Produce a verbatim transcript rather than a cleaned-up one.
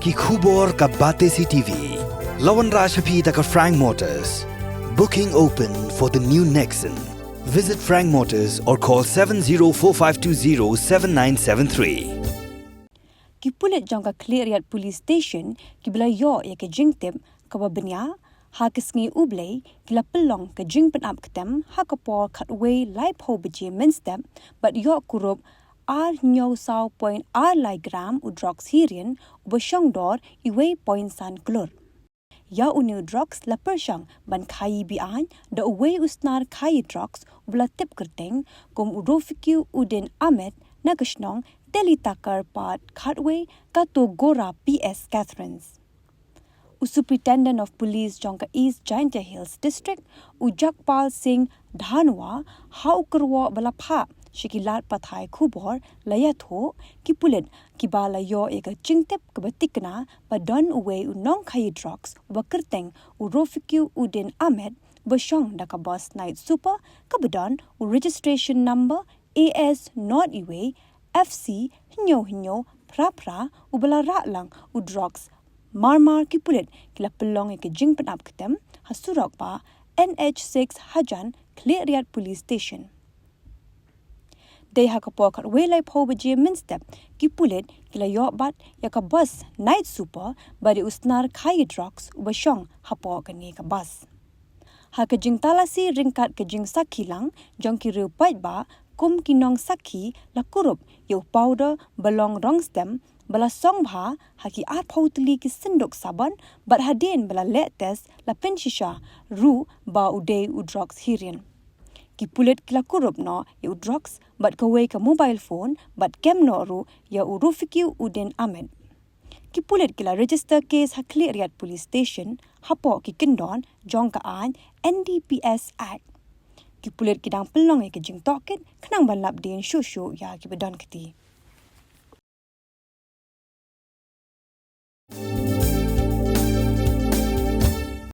Ki khubor ka Batesi T V. La wanrah sha phi da ka Frank Motors. Booking open for the new Nexon. Visit Frank Motors or call seven zero four five two zero seven nine seven three. Ki pulit jong ka Khliehriat Police Station kiba la ïoh ïa ka jingtip kaba bniah ha ka sngi U Blei ki la pynlong ka jingpynap ktem ha ka por khatwei laiphew baje mynstep bad ïoh kurup ar hynñiew saw point ar lai gram u drugs heroin uba shong dor iwei point san klur. Ïa une u drugs la pyrshang ban khaïi beaiñ da uwei u snar khaïi drugs uba la tip kyrteng kum u Rofikiu Uddin Ahmed na ka shnong Telitakar Part khatwei, Katogora P S Catharines. U Superintendent of Police jong ka East Jaintia Hills District, u Jagpal Singh Dhanwa, ha u kyrwoh ba la phah sha ki lad pathai khubor la ïathuh, ki pulit kiba la ïoh ïa ka jingtip kaba tikna ba don uwei u nongkhaïi drugs uba kyrteng u Rofikiu Uddin Ahmed uba shong da ka bus Night Super kaba don u registration number A S not iwei F C hynñiew hynñiew phra phra uba la rah lang u drugs. Marmar ki pulit ki la pynlong ïa ka jingpynap ktem ha surok ba N H six hajan Khliehriat Police Station. Dei ha ka por khatwei laiphew baje mynstep ki pulit ki la ïoh bat ïa ka bus Night Super bad ïa u snar khaïi drugs uba shong hapoh kane ka bus. Ha ka jingtalasi ryngkat ka jingsakhi lang jong ki riew paidbah kum ki nongsakhi la kurup ïa u powder ba long rong stem ba la song bha ha ki arphew tylli ki synduk sabon bad hadien ba la leh test la pynshisha ruh ba u dei u drugs heroin. Ki pulit ki la kurup noh ïa u drugs bad kawei ka mobile phone bad kem noh ruh ïa u Rofikiu Uddin Ahmed. Ki pulit ki la register case ha Khliehriat Police Station hapoh ki kyndon jong ka aiñ N D P S Act. Ki pulit ki dang pynlong ïa ka jingtohkit khnang ban lap dien shuh shuh ïa kiba don kti.